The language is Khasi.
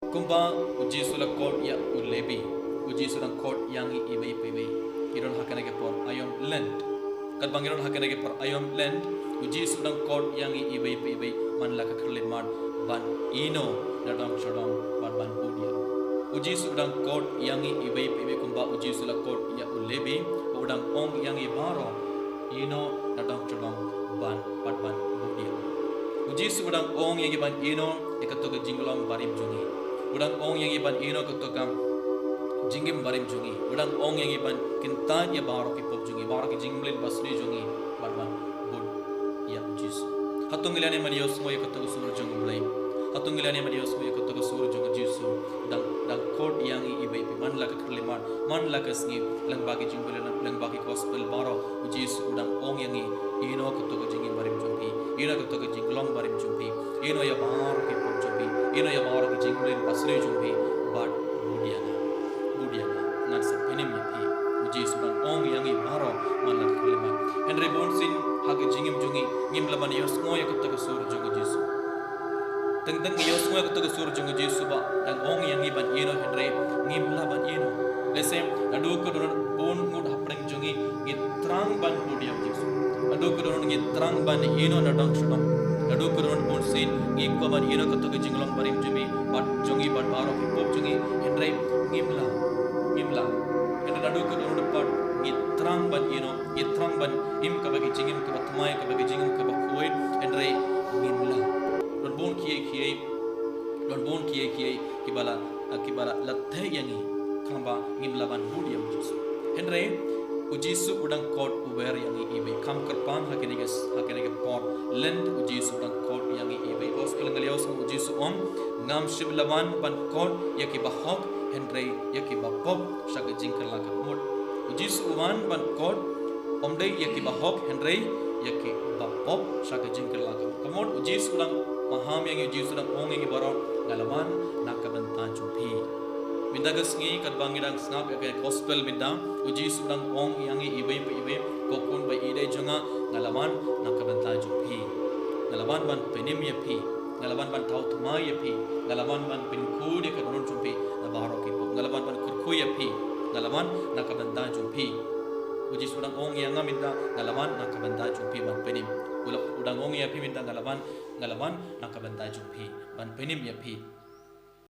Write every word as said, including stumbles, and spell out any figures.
Kumba u Jisu u la khot ïa u Lebi, u Jisu u dang khot ïa ngi iwei pa iwei. Ngi don ha kane ka por aïom Lent. Katba ngi don ha kane ka por aïom Lent, u Jisu u dang khot ïa ngi iwei pa iwei man la ka khyllipmat ban ïehnoh na dong sha dong bad ban bud ïa u. U Jisu u dang khot ïa ngi iwei pa iwei kumba u Jisu u la khot ïa u Lebi, u dang ong ïa ngi baroh, ïehnoh na dong sha dong ban, bad ban bud ïa u. U Jisu u dang ong ïa ngi ban ïehnoh ïa kato ka jinglong barim jong ngi. U dang ong ïa ngi ban ïehnoh kato ka jingim barim jong ngi. U dang ong ïa ngi ban kyntait ïa baroh ki pop jong ngi, baroh ki jingmlien basniew jong ngi, bad ban bud ïa u Jisu. Hato ngi lah ne em ban ïohsngew ïa kato ka sur jong u Blei? Hato ngi lah ne em ban ïohsngew ïa kato ka sur jong u Jisu? Dang, dang khot ïa ngi iwei pa iwei man la ka khyllipmat, man la ka sngi, lyngba ki jingpynim, lyngba ki gospel baroh, u Jisu u dang ong ïa ngi, ïehnoh kato ka jingim barim jong phi, ïehnoh kato ka jinglong barim jong phi, ïehnoh ïa baroh ki pop jong phi, ïehnoh ïa baroh ki jingmlien basniew jong phi, bad bud ïa nga, bud ïa nga, ngan sa pynim ïa phi. U Jisu u dang ong ïa ngi baroh man la ka khyllipmat. Hynrei bunsien ha ka jingim jong ngi, ngim lah ban ïohsngew ïa kato ka sur jong u Jisu. Teng teng ngi ïohsngew ïa kato ka sur jong u Jisu ba dang ong ïa ngi ban ïehnoh, hynrei ngim lah ban ïehnoh. Lehse naduh kaba don bun ngut hapdeng jong ngi, ngi thrang ban bud ïa u Jisu. Naduh kaba don ngi thrang ban ïehnoh na dong sha dong. Naduh kaba don bunsien ngi kwah ban ïehnoh kato ka jinglong barim jong ngi, bad jong ngi bad baroh ki pop jong ngi, hynrei ngim lah, ngim lah. Hynrei naduh kaba don pat ngi thrang ban ïehnoh, ngi thrang ban im kaba ka jingim kaba thymmai, kaba ka jingim kaba khuid, hynrei ngim lah. Don bun kiei kiei, don bun kiei kiei kiba la, kiba la, la theh ïa ngi, khnang ba ngim lah ban bud ïa u Jisu. Hynrei u Jisu u dang khot u wer ïa ngi iwei. Kham kyrpang ha kane ka, ha kane ka por Lent u Jisu u dang khot ïa ngi iwei. Gospel ngi la ïohsngew u Jisu u ong, ngam shym lah wan ban khot ïa kiba hok, hynrei ïa kiba pop sha ka jingkylla ka mut. U Jisu u wan ban khot, ym dei ïa kiba hok, hynrei ïa kiba pop sha ka jingkylla ka mut. U Jisu u dang maham ïa ngi, u Jisu u dang ong ïa ngi baroh, nga la wan na ka bynta jong phi. Mynta ka sngi katba ngi dang sngap ïa ka gospel mynta, u Jisu u dang ong ïa ngi iwei pa iwei, ko khun ba ïeit jong nga, nga la wan na ka bynta jong phi. Nga la wan ban pynim ïa phi. Nga la wan ban thaw thymmai ïa phi. Nga la wan ban pynkhuid ïa ka dohnud jong phi na baroh ki pop. Nga la wan ban kyrkhu ïa phi. Nga la wan na ka bynta jong phi. U Jisu u dang ong ïa nga mynta, nga la wan na ka bynta jong phi ban pynim. U la, u dang ong ïa phi mynta, nga la wan, nga la wan na ka bynta jong phi ban pynim ïa phi.